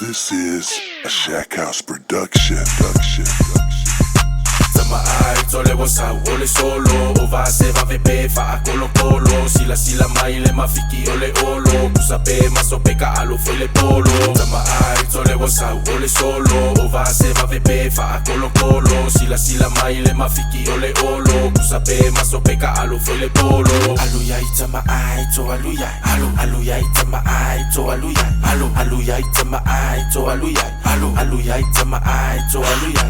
This is a Shack House production. Production. Tama ai tole wa sau o le solo o va se va vepe fa a kolo kolo sila sila mai le mafiki o le olo kusa pe maso pe ka alo foi le polo. Tama ai tole wa sau o le solo o va se va vepe fa a kolo kolo sila sila mai le mafiki o le olo kusa pe maso pe ka alo foi le polo. Alu ya tama ai to alu ya alu alu ya tama ai to alu ya alu alu ya tama ai to alu ya alu alu ya tama ai to alu ya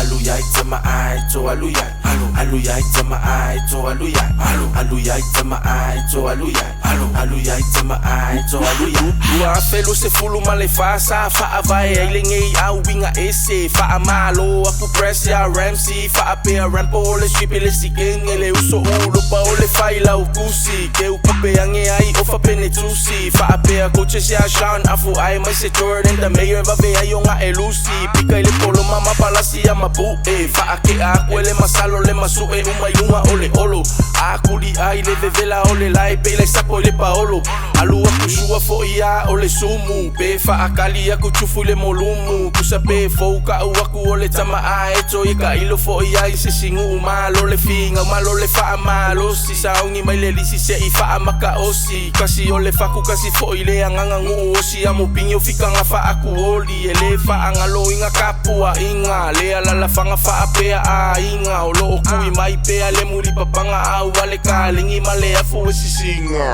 alu ya tama ai to alu ya alu alu ya tama ai to alu ya alu alu ya tama ai to alu ya alu alu ya tama ai to alu ya. Ua felu se fulu ma le fasa fa avae ai le ngei au winga ese fa amalo aku press ya Ramsey fa apea rampo le swipe le sikenge le uso ulo pa o le faila u kusi ke u kupe ange ai ofa pene tusi fa apea coaches ya Sean afu ai mai se Jordan the mayor va ve ai onga elusi pika ile polo mama palasi ya mapu e fa ake a kwele masalo le masu e umai lunga o le olo a kuli ai le vevela o le lai pe le sapo le paolo alu aku sua fo ia o le sumu pe fa akali aku tufu le molumu kusa pe fo ka u aku o le tama a e to i ka ilo fo ia i se singu malo le finga malo le fa malo si saungi mai le lisi se i fa maka osi kasi o le faku kasi fo i le anganga ngu osi amu pingi o fikanga fa aku oli e le fa anga lo inga kapua inga le ala la fanga fa apea a inga o lo o kui mai pea le muri papanga au ale ka lingi ma le afu e sisinga.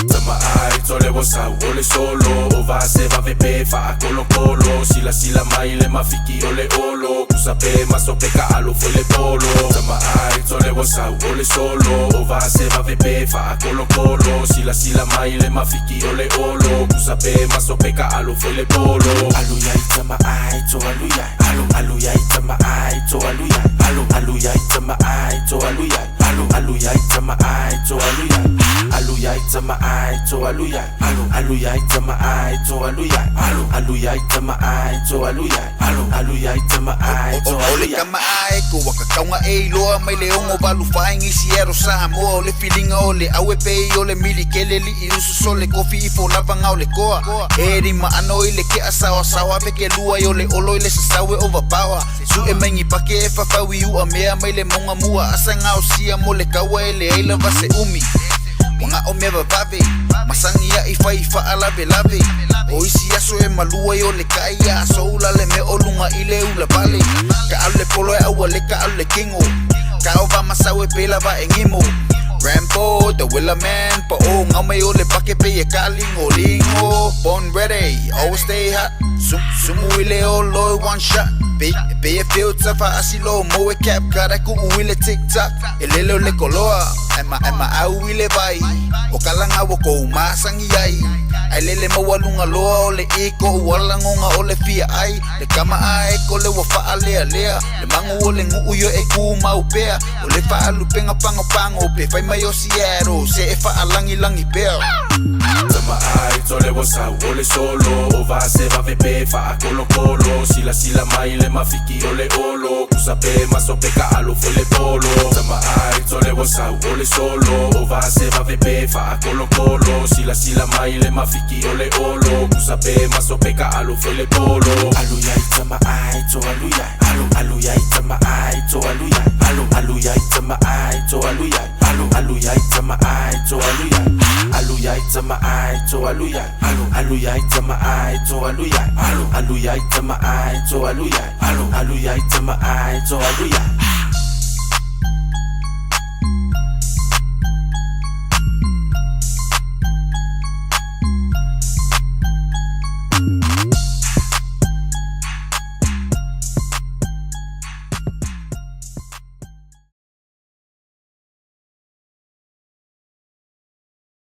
Tama ai tole wa sau o le solo o va se va vepe fa a kolo kolo sila sila mai le mafiki o le olo kusa pe maso pe ka alo foi le polo. Tama ai tole wa sau o le solo o va se va vepe fa a kolo kolo sila sila mai le mafiki o le olo kusa pe maso pe ka alo foi le polo. Alu ya tama ai to alu ya alu alu ya tama ai to alu ya alu alu ya tama ai to alu ya alu alu ya tama ai to alu ya alu ya tama ai to alu ya alu alu ya tama ai to alu ya alu alu ya tama ai to alu ya alu alu ya tama ai to O alu le ya. Kama ae ko waka kaunga e iloa mai le ongo valu whaingi si ero Samoa o le filinga o le aue pe o le mili kele li i usu so le kofi ifo lava ngao le koa e rima ano i le kea sawa sawa pe ke lua i o le olo i le sasawe overpower su e maingi pake e whawhau i ua mea mai le monga mua asa ngao sia mo le kaua e le eila vase umi Wanga o mea vavave Masangi ia i whai wha lave lave O isi aso e malua i o le kai ia aso ula le me o lunga i le ula vale Ka au le polo e aua le ka au le kingo Ka o va masau e pela va e ngimo Rambo, the Willa Man Pa o ngau mai o le pake pe e ka lingo lingo Born ready, always stay hot Sumu i le o loi one shot Pe, pe e filter fa asilo mo e cap Kara ku ui le TikTok E lele o le koloa E ma au i le vai O kalanga o ko masangi ai Ai lele maua lunga loa o le iko Uala ngonga o le fia ai Le kama a e ko le wa wha lea lea Le mangu o le ngu yo e ku mau pea O le wha alu penga pango pango Pe whai mai o Seattle Se e wha alangi langi pea. Tama ai tole wa sau o le solo o va se va vepe fa a kolo kolo sila sila mai le mafiki o le olo kusa pe maso pe ka alo foi le polo. Tama ai tole wa sau o le solo o va se va vepe fa a kolo kolo sila sila mai le mafiki o le olo kusa pe maso pe ka alo foi le polo. Alu ya tama ai to alu ya alu alu ya tama ai to alu ya alu alu ya tama ai to alu ya alu alu ya tama ai to alu ya alu ya tama ai to alu ya alu alu ya tama ai to alu ya alu alu ya tama ai to alu ya alu alu ya tama ai to alu ya.